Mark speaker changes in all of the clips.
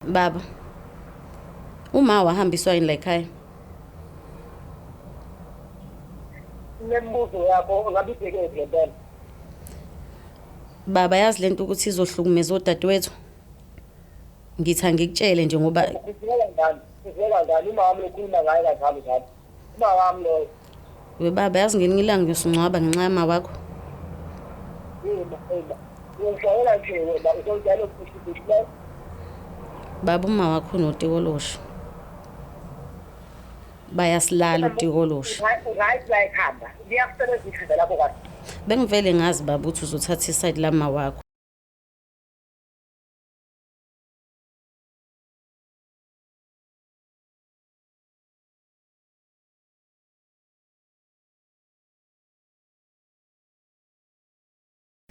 Speaker 1: Baba. Uma wahambiswa yini la ekhaya?
Speaker 2: Nemibuzo yakho ngabe ibhekephi ngempela?
Speaker 1: Baba yazi lento ukuthi izohlukumeza odadewethu. Ngithi angikutshele nje ngoba
Speaker 2: Kuzweka ngani? Kuzweka ngani? Uma wami ukhuluma ngaye kanjalo njalo. Uma wami loyo.
Speaker 1: We baba yazi ngelinye ilanga ngiyosingcwaba ngenxa yama wakho.
Speaker 2: Yima, yima. Ungishayela nje wena uzonjalo kuhle.
Speaker 1: Baba uma wakho unotikolosho. Bayasilala utikolosho.
Speaker 2: Right la ekhanda. Liyakusebenza ikhanda lakho kahle.
Speaker 1: Bengivele ngazi baba ukuthi uzothatha iside lama wakho.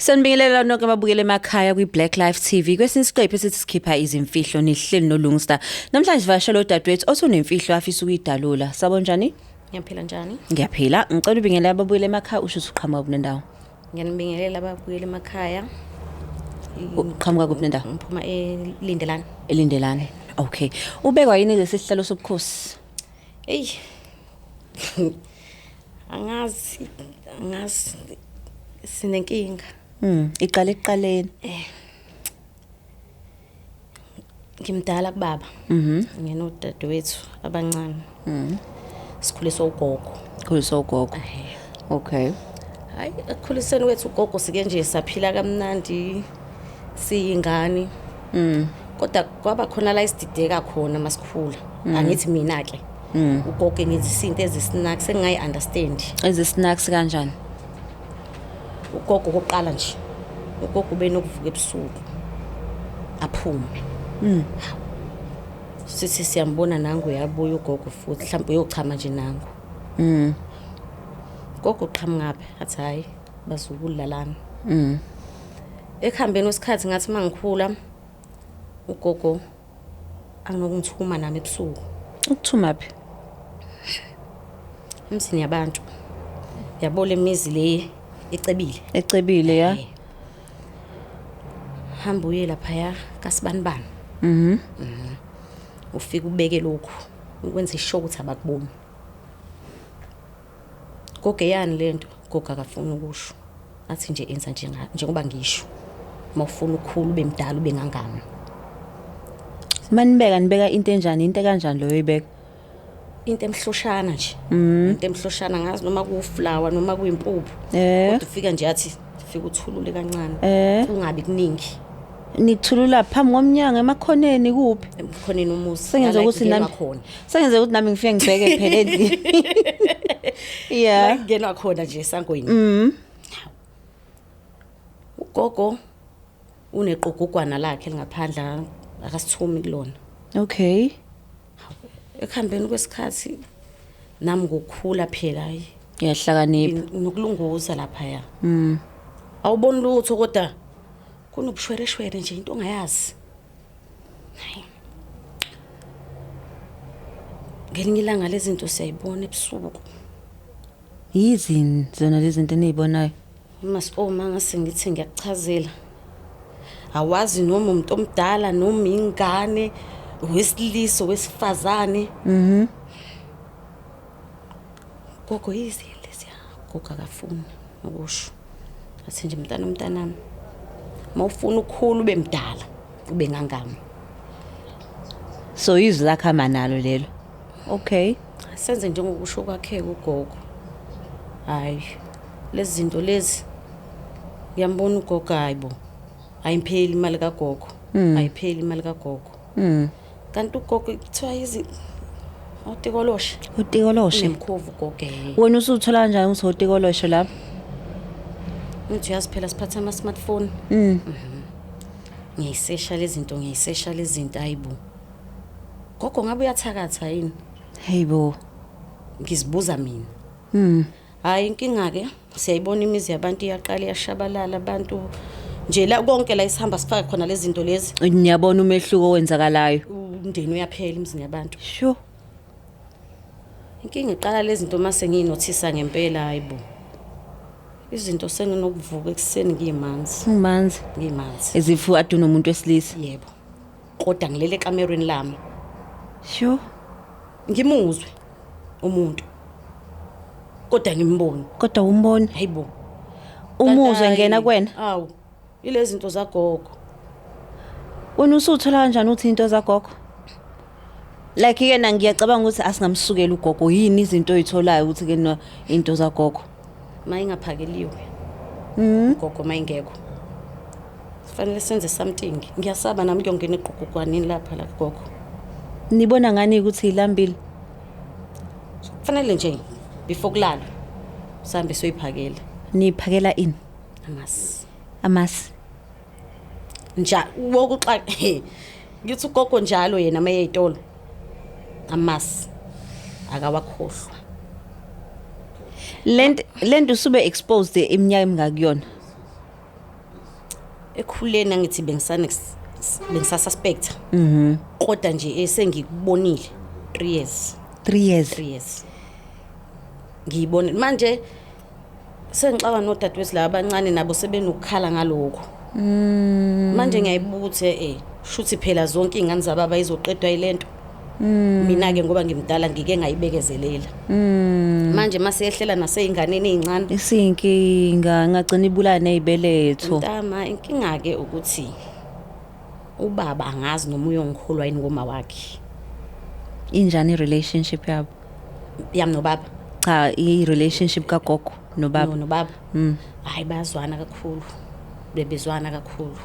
Speaker 3: Sanibingelela nonke ababukele emakhaya kwi-Black Life TV. Kwesinye isiqephu esithi sikhipha izimfihlo nihleli noLungsta. Namhlanje sivakashela udadewethu othi unemfihlo afisa ukuyidalula. Sabonjani?
Speaker 1: Ngiyaphila njani?
Speaker 3: Ngiyaphila. Ngicela ubingelele ababukele emakhaya usho ukuthi uqhamuka kuphi nendawo.
Speaker 1: Ngiyanibingelela ababukeli emakhaya.
Speaker 3: Uqhamuka kuphi nendawo?
Speaker 1: Ngiphuma eLindelani.
Speaker 3: Elindelani. Okay. Ubekwa yini lesi sihlalo sobukhosi?
Speaker 1: Eyi. Angazi, angazi sinenkinga.
Speaker 3: Iqale ekuqaleni.
Speaker 1: Eh. Ngimdala kubaba. Nginodadewethu abancane. Sikhuliswa ugogo.
Speaker 3: Khuliswa ugogo. Okay.
Speaker 1: Hayi ekukhuliseni kwethu ugogo sike nje saphila kamnandi siyingane. Kodwa kwaba khona la isidideka khona masikhula. Angithi mina ke. Ugogo ngenza izinto ezisnacks sengingayi understand.
Speaker 3: Ezi snacks kanjani?
Speaker 1: Ugogo kokuqala nje. Ugogo ubenokuvuka ebusuku. Aphume. Sithi siyambona nangu uyabuya ugogo futhi mhlawumbe uyochama nje nangu. Gogo uqhamukaphi? Athi hayi bazukulu lalana. Ekuhambeni kwesikhathi ngathi mangikhula ugogo anokungithuma nami ebusuku
Speaker 3: Ukuthuma phi?
Speaker 1: emzini yabantu. Yabo le mizi le ecebile.
Speaker 3: Ecebile ya.
Speaker 1: Hamba uye laphaya kaSibanibani. Ufike ubeke lokhu ukwenza isho ukuthi abakuboni. Gogo eyani lento? Gogo akafuni ukusho. Athi nje enza njenga njengoba ngisho. Mawufuna ukukhula ube mdala ube ngangami.
Speaker 3: Manibeka nibeka into enjani into kanjani loyo ibeka?
Speaker 1: Into emhloshana nje. Into emhloshana ngazi noma kuwuflower noma kuyimpuphu. Kodwa ufika nje athi fika uthulule kancane. Kungabi kuningi.
Speaker 3: Nikuthulula phambi komnyango emakhoneni kuphi?
Speaker 1: Emkhoneni umuzi.
Speaker 3: Sengenza ukuthi nami
Speaker 1: khona.
Speaker 3: Sengenza ukuthi nami ngifike ngibheke phela endlini. Yeah.
Speaker 1: La kungenwa khona nje esangweni. Ugogo uneqogugwana lakhe lingaphandle akasithumi kulona.
Speaker 3: Okay.
Speaker 1: Ekuhambeni kwesikhathi nami ngokukhula phela hayi
Speaker 3: Ngiyahlakanipha.
Speaker 1: nokulunguza lapha ya. Awuboni lutho kodwa kunobushwereshwere nje into ongayazi. Hayi. Ngelinye ilanga lezi zinto siyayibona ebusuku.
Speaker 3: Yizini zona lezi zinto enizibonayo?
Speaker 1: Uma ngase ngithi ngiyakuchazela. Awazi noma umuntu omdala noma ingane, wesilisa wesifazane. Gogo yizini lezi? Gogo akafuni ukusho. Athi nje mntana mntanami. Mawufuna ukukhula ube mdala, ube ngangami.
Speaker 3: So izwi lakhe hamba nalo lelo. Okay.
Speaker 1: Senze njengokusho kwakhe ugogo. Hayi, lezi zinto lezi ngiyambona ugogo hayibo. Ayimpheli imali kagogo. Ayipheli imali kagogo. Kanti ugogo kuthiwa yizi utikoloshe.
Speaker 3: Utikoloshe.
Speaker 1: Unemkhovu ugogo.
Speaker 3: Wena usuthola kanjani ukuthi utikoloshe lapho?
Speaker 1: Ngithi uyazi phela siphatha ama smartphone. Ngiyisesha lezi zinto, ngiyisesha lezi zinto hayibo. Gogo ngabe uyathakatha yini?
Speaker 3: Hey bo.
Speaker 1: Ngizibuza mina. Hayi inkinga ke siyayibona imizi yabantu iyaqala iyashabalala abantu nje la konke la isihamba sifaka khona lezi zinto lezi.
Speaker 3: Ngiyabona umehluko owenzakalayo.
Speaker 1: Umndeni uyaphela emizini yabantu.
Speaker 3: Sure.
Speaker 1: Inkinga iqala lezi zinto mase ngiyinothisa ngempela hayibo. Izinto senginokuvuka ekuseni ngiyimanzi.
Speaker 3: Ngimanzi.
Speaker 1: Ngiyimanzi.
Speaker 3: Izifu ade unomuntu wesilisa.
Speaker 1: Yebo. Kodwa ngilele ekamerweni lami.
Speaker 3: Sure.
Speaker 1: Ngimuzwe umuntu. Kodwa ngimboni.
Speaker 3: Kodwa umboni.
Speaker 1: Hayibo.
Speaker 3: Umuzwe ngena kuwena.
Speaker 1: Awu. Ilezi zinto zagogo.
Speaker 3: Wena usuthola kanjani ukuthi into zagogo? Like ke na ngiyacabanga ukuthi asingamsukela ugogo yini izinto oyitholayo ukuthi ke no into zagogo.
Speaker 1: Mayingaphakeliwe. Ugogo mayingekho. Sifanele senze something. Ngiyasaba nami kuyongena eqhugugwaneni lapha la gogo.
Speaker 3: Nibona ngani ukuthi ilambile?
Speaker 1: Kufanele nje before kulala sihambe soyiphakela
Speaker 3: Niphakela ini?
Speaker 1: amasi.
Speaker 3: Amasi.
Speaker 1: Nja wokuxa ngithi ugogo njalo yena maye ezitolo amasi akawakhohlwa.
Speaker 3: Lento usube exposed iminyaka emingakuyona.
Speaker 1: Ekhuleni angithi bengisane bengisa-suspect. Kodwa nje esengikubonile 3 years.
Speaker 3: 3 years.
Speaker 1: 3 years. Ngiyibone manje sengixaba nodadewethu laba abancane nabo sebenokukhala ngalokho. Manje ngiyayibuka ukuthi shuthi phela zonke izingane zababa izoqedwa yilento. Mina ke ngoba ngimdala ngike ngayibekezelela. Manje maseyehlela naseyinganeni ezincane
Speaker 3: Isinkinga ngagcina ibulala nezibeletho.
Speaker 1: Ntama inkinga ke ukuthi ubaba angazi noma uyongikholwa yini ngoma wakhe.
Speaker 3: Injani relationship yabo?
Speaker 1: Yami nobaba.
Speaker 3: Cha, i relationship kagogo nobaba.
Speaker 1: No nobaba. Hayi bayazwana kakhulu. Bebezwana kakhulu.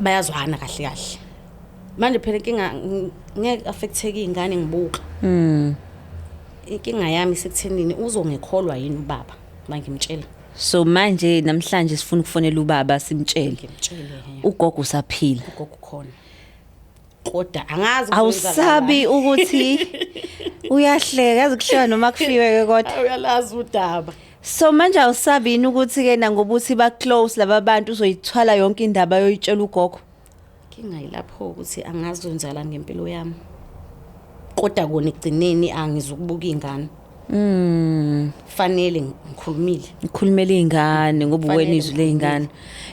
Speaker 1: Bayazwana kahle kahle. Manje phela inkinga ngeke affecteke izingane ngibuka. Inkinga yami isekuthenini uzongikholwa yini ubaba mangimtshela.
Speaker 3: So manje namhlanje sifuna ukufonela ubaba simtshele.
Speaker 1: Ngimtshele.
Speaker 3: Ugogo usaphila.
Speaker 1: Ugogo khona. Kodwa angazi
Speaker 3: awusabi ukuthi uyahleka yazi kuhleka noma kufiwe ke kodwa.
Speaker 1: Uyalazi udaba.
Speaker 3: So manje awusabi yini ukuthi ke nangoba uthi ba close laba bantu uzoyithwala yonke indaba yoyitshela ugogo?
Speaker 1: Inkinga yilapho ukuthi angazi kwenzakalani ngempilo yami. Kodwa kona ekugcineni angizukubuka ingane. Fanele ngikhulumile.
Speaker 3: Ngikhulumela izingane ngoba wena izwi lezingane.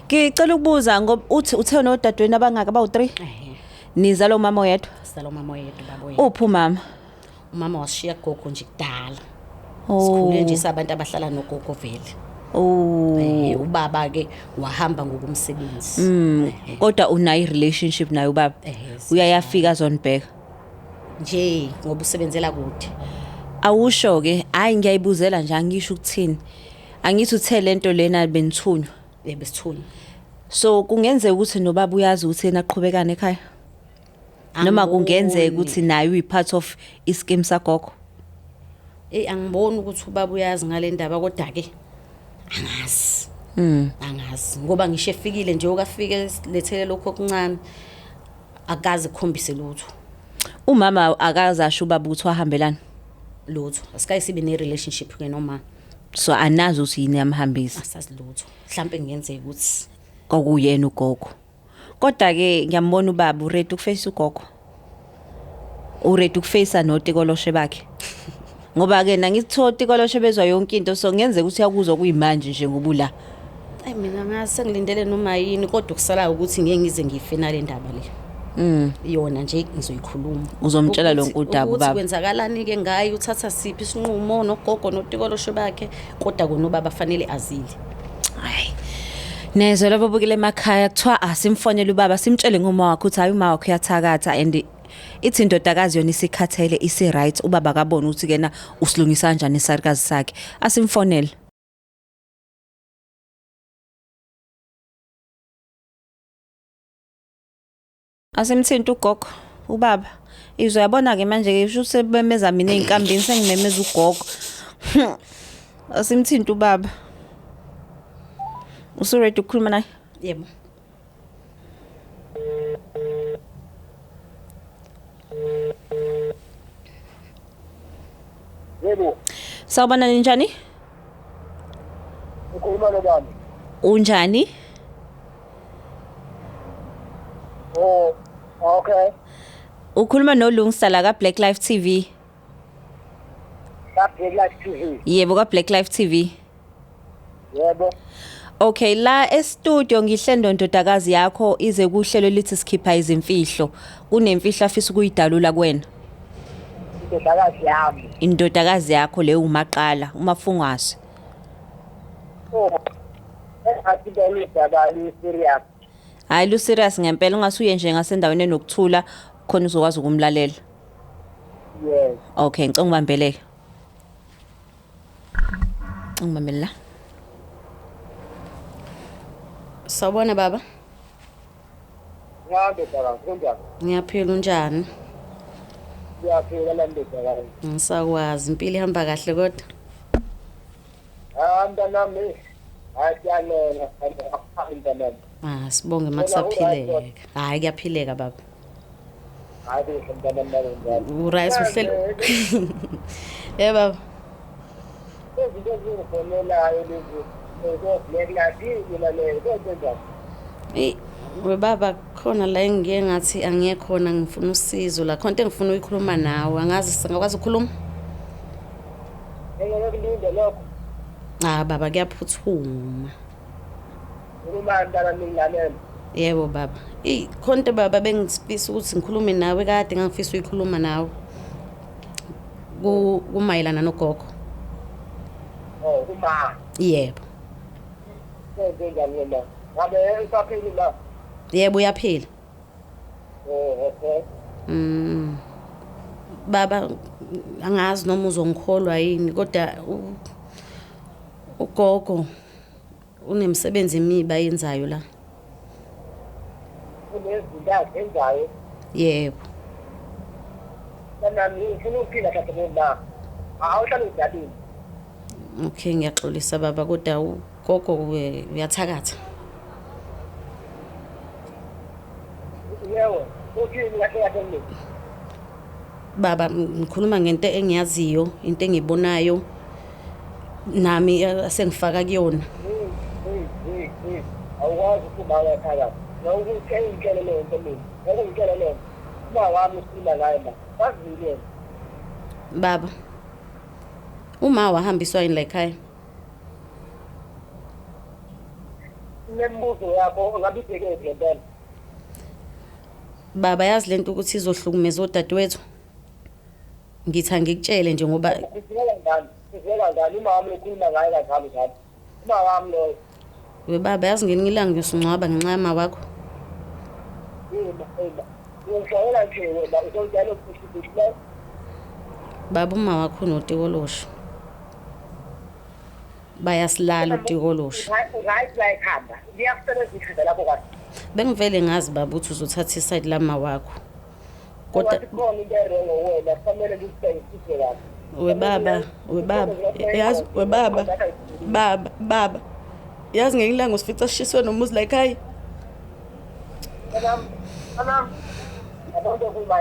Speaker 3: Ngicela ukubuza ngoba uthi uthe nodadweni abangaka abawu3? Nizalo umama oyedwa?
Speaker 1: Sizalo umama oyedwa baba oyedwa.
Speaker 3: Uphi umama?
Speaker 1: Umama washiya gogo nje kudala. Sikhule nje sabantu abahlala nogogo vele. Ubaba ke wahamba ngokumsebenzi.
Speaker 3: Kodwa unayo relationship naye ubaba? Uyayafika azonibheka.
Speaker 1: Nje ngoba usebenzela kude.
Speaker 3: Awusho ke, hayi ngiyayibuzela nje angisho ukuthini. Angithi uthe lento lena benithunywa.
Speaker 1: Besithunywa.
Speaker 3: So kungenzeka ukuthi nobaba uyazi ukuthi yena aqhubekane ekhaya. Noma kungenzeka ukuthi naye uyi part of ischeme sagogo.
Speaker 1: Angiboni ukuthi ubaba uyazi ngale ndaba kodwa ke angazi. Angazi ngoba ngisho efikile nje okafike lethele lokho okuncane akaze kukhombise lutho.
Speaker 3: Umama akaze asho ubaba ukuthi wahambelana
Speaker 1: lutho. Asikaye sibe ne relationship ke noma.
Speaker 3: So anazi ukuthi yini yamhambisa.
Speaker 1: Asazi lutho. Mhlambe kungenzeka ukuthi
Speaker 3: kwakuyena ugogo. Kodwa ke ngiyambona ubaba uready ukuface ugogo. Uready ukuface notikoloshe bakhe. Ngoba ke nangithi otikoloshe bezwa yonke into so ngenzeka ukuthi uyakuzwa kuyimanje nje ngoba ula.
Speaker 1: Ayi mina ngase ngilindele noma yini kodwa kusala ukuthi ngeke ngize ngife nale ndaba le. Yona nje ngizoyikhuluma.
Speaker 3: Uzomtshela lonke udaba
Speaker 1: ubaba. Ukuthi kwenzakalani ke ngaye uthatha siphi isinqumo nogogo notikoloshe bakhe kodwa kona ubaba fanele azile.
Speaker 3: Hayi. Nezwe labo bukile emakhaya kuthiwa asimfonele ubaba simtshele ngoma wakhe ukuthi hayi uma wakhe uyathakatha and ithi indodakazi yona isikhathele isi right ubaba akabona ukuthi kena usilungisa kanjani isarikazi sakhe asimfonele. Asimthinta ugogo ubaba izwe yabona ke manje ke usho sebemeza mina einkambini sengimemeza ugogo. Asimthinta ubaba. Usuready ukukhuluma naye?
Speaker 1: Yebo.
Speaker 2: Yebo.
Speaker 3: Sawubona ninjani?
Speaker 2: Ukhuluma nobani?
Speaker 3: Unjani?
Speaker 2: Oh, okay.
Speaker 3: Ukhuluma noLungisa la ka Black Life TV.
Speaker 2: Ka Black Life TV.
Speaker 3: Yebo, ka Black Life TV.
Speaker 2: Yebo.
Speaker 3: Okay, la e-studio ngihlendo ndodakazi yakho ize kuhlelo lithi sikhipha izimfihlo. Kunemfihlo afisa ukuyidalula kuwena.
Speaker 2: Indodakazi yami.
Speaker 3: Indodakazi yakho leyo umaqala, umafungwase.
Speaker 2: Oh. Engathi lolu daba lu-serious.
Speaker 3: Hayi lu serious ngempela ungasuye nje ngasendaweni enokuthula khona uzokwazi ukumlalela.
Speaker 2: Yes.
Speaker 3: Okay, ngicela ungibambeleke. Ungibambele la.
Speaker 1: Sawubona baba.
Speaker 2: Ya ndodakazi kunjani?
Speaker 1: Ngiyaphila unjani?
Speaker 2: Ngiyaphila la ndodakazi.
Speaker 1: Ngisakwazi impilo ihamba kahle kodwa.
Speaker 2: Ah mntanami. Hayi siyanena mntanami.
Speaker 1: Ah sibonge makusaphileka. Hayi kuyaphileka baba.
Speaker 2: Hayi kuhle mntanami nakunjani.
Speaker 1: Urice uhlelo. Yebo baba.
Speaker 2: Izinto ezingifonelayo lezi zo-black light mina leyo kwenzenjani?
Speaker 1: Eyi we baba khona la engiye ngathi angiye khona ngifuna usizo la khona into engifuna ukuyikhuluma nawe angazi singakwazi ukukhuluma?
Speaker 2: Engeke kulinde lokho.
Speaker 1: Cha baba kuyaphuthuma.
Speaker 2: Uma mntanami ngilalela.
Speaker 1: Yebo baba. Eyi khona into baba bengifisa ukuthi ngikhulume nawe kade ngangifisa ukuyikhuluma nawe. Kumayelana nogogo.
Speaker 2: Oh uma.
Speaker 1: Yebo.
Speaker 2: Kwenzenjani wena? Ngabe usaphila la?
Speaker 1: Yebo uyaphila.
Speaker 2: Oh okay.
Speaker 1: Baba angazi noma uzongikholwa yini kodwa ugogo unemisebenzi emibi ayenzayo la.
Speaker 2: Kunezinto azenzayo.
Speaker 1: Yebo.
Speaker 2: Mntanami ngifuna ukuphila kahle noma. Awuhlale ujabulile.
Speaker 1: Okay ngiyaxolisa baba kodwa ugogo uyathakatha.
Speaker 2: Yebo, uthini kahle kahle mina?
Speaker 1: Baba ngikhuluma ngento engiyaziyo, into engiyibonayo nami asengifaka kuyona.
Speaker 2: Awukwazi ukuba uyathakatha. Nokuthi engitshele leyo nto mina. Ngeke leyo. Uma wami ukhuluma ngaye la. Wazile yena.
Speaker 1: Baba uma wahambiswa yini la ekhaya?
Speaker 2: Nemibuzo yakho ngabe ibheke ngempela.
Speaker 1: Baba yazi lento ukuthi izohlukumeza odadewethu. Ngithi angikutshele nje ngoba
Speaker 2: Kuzwela ngani? Kuzwela ngani uma wami ukhuluma ngaye kanjalo njalo. Uma wami loyo.
Speaker 1: We baba yazi ngelinye ilanga ngiyosungcwaba ngenxa yama wakho.
Speaker 2: Yima, yima. Ungishayela nje wena uzojalo ukuthi
Speaker 1: Baba uma wakho unotikolosho. Bayasilala utikolosho.
Speaker 2: Right la ekhanda. Liyakusebenza ikhanda lakho kahle.
Speaker 1: Bengivele ngazi baba ukuthi uzothatha iside lama wakho. Kodwa
Speaker 2: khona into erongo wena kufanele ngikubhekisise kahle.
Speaker 1: We baba, we baba, yazi we baba. Baba, baba. Yazi ngelinye ilanga usifica sishiswe nomuzi la ekhaya.
Speaker 2: Anam, abantu okhuluma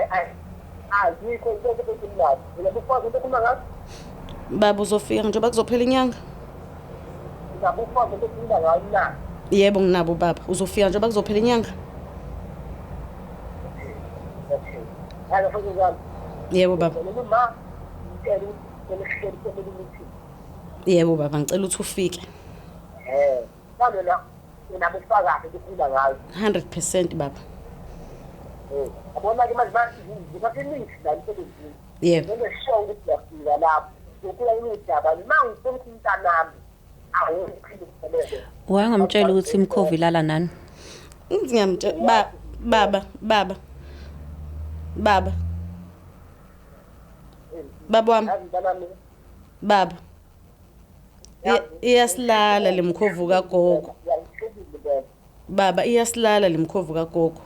Speaker 2: azikho into ekhulumayo. Mina kufaka into okhuluma ngayo.
Speaker 1: Baba uzofika njengoba kuzophela inyanga.
Speaker 2: Ngakufaka into okhuluma ngayo na.
Speaker 1: Yebo nginabo baba, uzofika njengoba kuzophela inyanga.
Speaker 2: Okay. Hayi futhi njalo.
Speaker 1: Yebo baba.
Speaker 2: Noma ngicela ukuthi ngicela ukuthi
Speaker 1: Yebo baba, ngicela ukuthi ufike.
Speaker 2: Manje la unabufakazi ukukhuluma ngayo.
Speaker 1: 100% baba.
Speaker 2: Yabona ke manje ngiphathe imithi la emsebenzini.
Speaker 1: Yebo.
Speaker 2: Ngeke sure ukuthi ngiyafika lapho. Ukuya imidaba uma ngifuna ukuthi umntanami awuphinde kusebenze.
Speaker 3: Wangamtshela ukuthi imkhovu ilala nani?
Speaker 1: Ngiyamtshela baba baba. Baba. Baba wami. Baba. Iyasilala lemkhovu kagogo. Baba iyasilala lemkhovu kagogo.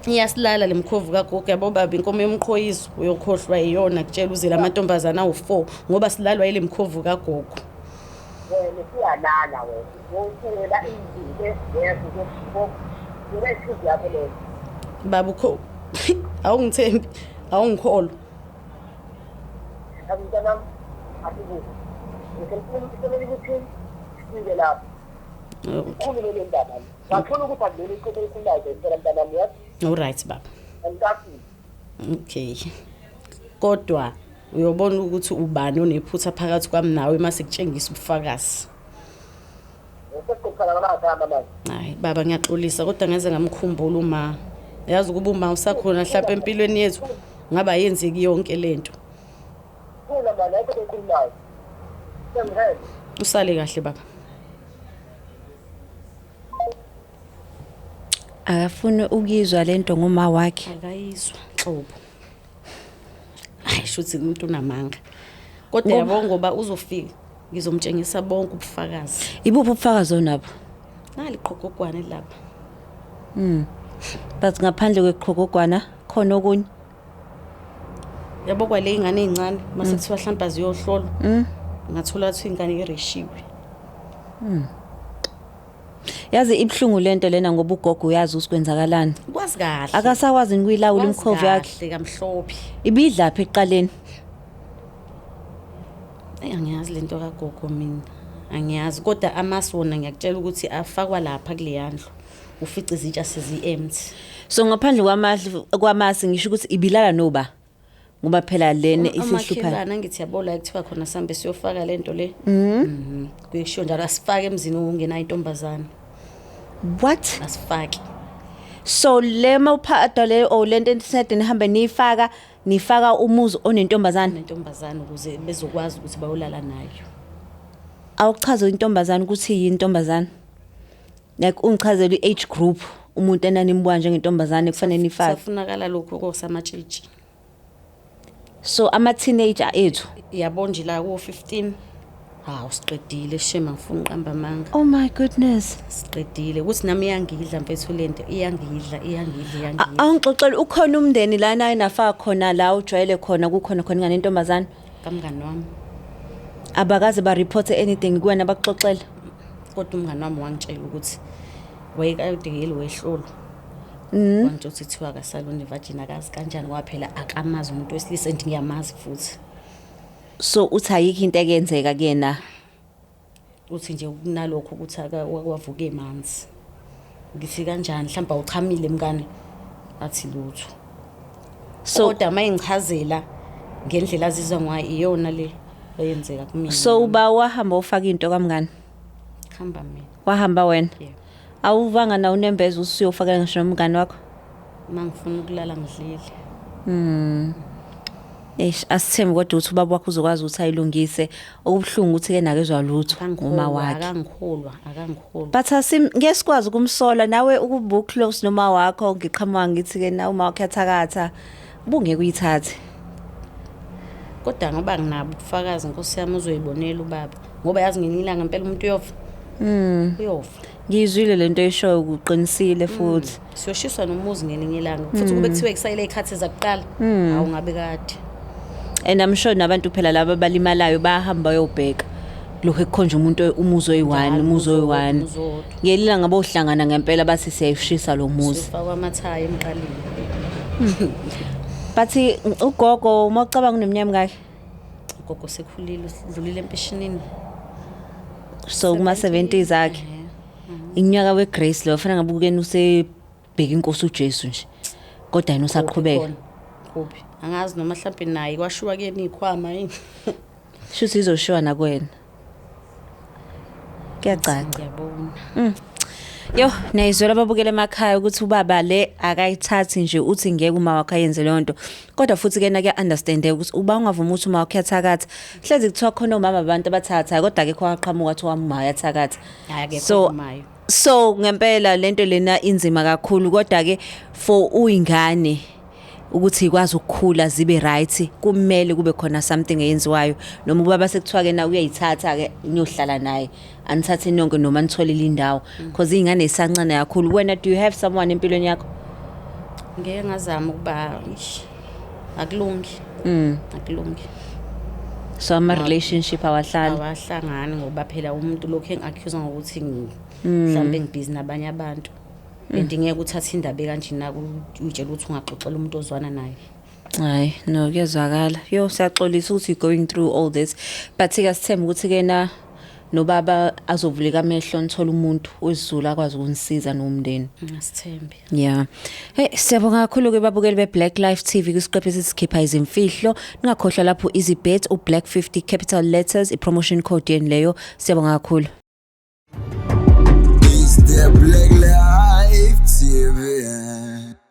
Speaker 1: Iyasilala lemkhovu kagogo yabo baba inkomo yomqhoyiso uyokhohlwa iyona kutshela uzela amantombazana awu4 ngoba silalwa ile mkhovu kagogo.
Speaker 2: Wena siyalala wena. Wonke izinto ezingekho ukuthi yakho leyo.
Speaker 1: Baba ukho awungithembi awungikholwa.
Speaker 2: Mntanami asibuze. Ngicela ukuthi sifike lapho. Ikhulume le ndaba. Ngafuna ukuthi akuvele iqoqo elikhulumayo phela mntanami yazi.
Speaker 1: All right baba.
Speaker 2: Angikafiki.
Speaker 1: Okay. Kodwa Uyobona ukuthi ubani onephutha phakathi kwami nawe mase kutshengisa ubufakazi.
Speaker 2: Sekuqala ngamagama manje.
Speaker 1: Hayi baba, ngiyaxolisa, kodwa ngeze ngamkhumbula uma. Yazi ukuba uma usakhona mhlawumbe empilweni yethu ngaba ayenzeki yonke lento.
Speaker 2: Thula mani, ayikho engikhulumayo. Sengihele.
Speaker 1: Usale kahle baba.
Speaker 3: Akafuni ukuyizwa lento ngoma wakhe.
Speaker 1: Akayizwa nhlobo. Hayi, shuthi umuntu unamanga. Kodwa yabo, ngoba uzofika ngizomtshengisa bonke ubufakazi.
Speaker 3: Ibuphi ubufakazi onabo?
Speaker 1: Nali qhogogwane lapha.
Speaker 3: But ngaphandle kweqhogogwana khona okunye?
Speaker 1: Yabo, kwale ingane ezincane mase kuthiwa mhlawumbe aziyohlolwa. Ngathola ukuthi ingane ireshiwe.
Speaker 3: Yazi ibhlungu lento lena, ngoba ugogo uyazi ukuthi kwenzakalani.
Speaker 1: Kwazi kahle.
Speaker 3: Akasakwazi ukuyilawula
Speaker 1: Kwazi
Speaker 3: imikhovu yakhe.
Speaker 1: kahle kamhlophe.
Speaker 3: Ibidlaphi ekuqaleni?
Speaker 1: Angiyazi lento kagogo mina. Angiyazi, kodwa amasi wona ngiyakutshela ukuthi afakwa lapha kuleya ndlu. Ufice izitsha sezi-empty.
Speaker 3: So ngaphandle kwamasi, ngisho ukuthi ibilala noba, ngoba phela lena isihlupha.
Speaker 1: Umakhelwane, angithi yabo, la kuthiwa khona sambe siyofaka lento le. Mhm. Kuyisho njalo, asifake emzini ungenayo intombazane.
Speaker 3: What?
Speaker 1: Asifake.
Speaker 3: So le mawuphatha le or lento enisinede nihambe niyifaka, nifaka umuzi onentombazane?
Speaker 1: Nentombazane, ukuze bezokwazi ukuthi bayolala nayo.
Speaker 3: Awuchaze intombazane ukuthi yini intombazane, like ungichazele i-age group umuntu enanimbuka njengentombazane kufanele nifake.
Speaker 1: Safunakala lokhu kosamatshitshi.
Speaker 3: So ama-teenager ethu?
Speaker 1: Yabo nje la ku 15. Hawu, siqedile shema, ngifuna uqamba amanga.
Speaker 3: Oh my goodness.
Speaker 1: Siqedile ukuthi nami iyangidla mfethu lento, iyangidla, iyangidla, iyangidla.
Speaker 3: Awungixoxele, ukhona umndeni lana enafaka khona, la ujwayele khona, kukhona khona ingane intombazane?
Speaker 1: Kamngani wami.
Speaker 3: Abakaze ba-report anything kuwena, bakuxoxela?
Speaker 1: Kodwa umngani wami wangitshela ukuthi wayekade yeli wehlolo. Wangitshela ukuthi kuthiwa akasalona i-virgin, akazi kanjani, kwaphela akamazi umuntu wesilisa, and ngiyamazi futhi.
Speaker 3: So uthi ayikho into ekuyenzeka kuyena?
Speaker 1: Uthi nje kunalokho ukuthi wavuka emanzi. Ngithi kanjani, mhlawumbe awuchamile mngane? Athi lutho.
Speaker 3: So
Speaker 1: Kodwa uma engichazela ngendlela azizwa ngayo, iyona le eyenzeka kumina.
Speaker 3: So uba wahamba ufaka into kamngani?
Speaker 1: Hamba mina.
Speaker 3: Wahamba wena?
Speaker 1: Yeah.
Speaker 3: Awuvanga na unembeza usuyofakela ngisho nomngani wakho?
Speaker 1: Uma ngifuna ukulala ngidlile.
Speaker 3: Eish, asithembe kodwa ukuthi ubaba wakho uzokwazi ukuthi ayilungise. Okubuhlungu ukuthi ke nakezwa lutho ngoma wakhe.
Speaker 1: Akangikholwa, akangikholwa.
Speaker 3: But asim ngeke sikwazi ukumsola nawe ukuba close noma wakho. Ngiqhamuka ngithi ke na uma wakhe yathakatha, ubungeke uyithathe.
Speaker 1: Kodwa ngoba nginabo ubufakazi, nkosi yami, uzoyibonela ubaba, ngoba yazi ngelinye ilanga impela umuntu uyofa, uyofa.
Speaker 3: Ngiyizwile lento oyishoyo, kuqinisile futhi.
Speaker 1: Siyoshiswa nomuzi ngelinye ilanga futhi, kube kuthiwe kusayile ey'khathi zakuqala, hawu, ngabe kade.
Speaker 3: And I'm sure nabantu phela laba abalimalayo bayahamba bayobheka lokho ekukhonja umuntu umuzi oyi-one.
Speaker 1: Njalo,
Speaker 3: umuzi
Speaker 1: umuzi
Speaker 3: oyi-one.
Speaker 1: Umuzi owodwa.
Speaker 3: Ngelilanga bohlangana ngempela bathi siyayishisa lo muzi.
Speaker 1: Siyofakwa amathayi emqaleni.
Speaker 3: Bathi ugogo, uma ucabanga, uneminyaka emingaki?
Speaker 1: Ugogo sekhulile, udlulile empeshinini.
Speaker 3: So kuma-70s akhe, iminyaka we-grace leyo, fanele ngabe ukuyena usebheka inkosi uJesu nje, kodwa yena usaqhubeka.
Speaker 1: Kuphi, angazi, noma mhlawumbe naye kwashiwa kuyena iy'khwama yini.
Speaker 3: Shuthi izoshiwa nakuwena, kuyacaca.
Speaker 1: Ngiyabona.
Speaker 3: Yo, niyayizwela ababukela emakhaya ukuthi ubaba le akayithathi nje, uthi ngeke uma wakhe ayenze leyo nto. Kodwa futhi ke na kuya-understandeka ukuthi uba ungavumi ukuthi uma wakhe uyathakatha. Hlezi kuthiwa khona omama abantu abathathayo, kodwa akekho waqhamuka wathi wami uyathakatha.
Speaker 1: Hhayi, akekho
Speaker 3: So
Speaker 1: ovumayo.
Speaker 3: So ngempela lento lena inzima kakhulu, kodwa ke for uyingane ukuthi ikwazi ukukhula zibe right, kumele kube khona something eyenziwayo, noma ubaba sekuthiwa ke na uyayithatha ke niyohlala naye, anithathe nonke noma nitholele indawo, because iy'ngane zisancane kakhulu. Wena, do you have someone empilweni yakho?
Speaker 1: Ngeke ngazama ukuba, ish, akulungi, akulungi.
Speaker 3: So ama-relationship awahlali?
Speaker 1: Awahlangani, ngoba phela umuntu lokhu engi-accuse ngokuthi mhlawumbe ngibhizi nabanye abantu, and ngeke uthathe indaba ekanje naku uyitshela ukuthi ungaxoxela umuntu ozwana naye.
Speaker 3: Hayi no, kuyezwakala. Yo, siyaxolisa ukuthi you're going through all this, but ke sithemba ukuthi ke na Nobaba azovuleka amehlo, nithola umuntu wesiZulu akwazi ukunisiza nomndeni.
Speaker 1: Asithembe.
Speaker 3: Yeah. Hey, siyabonga kakhulu ke babukeli beBlack Life TV kwisiqephu esikhipha izimfihlo. Ningakhohlwa lapho EasyBet uBlack 50 capital letters, ipromotion code yenu leyo. Siyabonga kakhulu.
Speaker 4: It's the Black Life TV.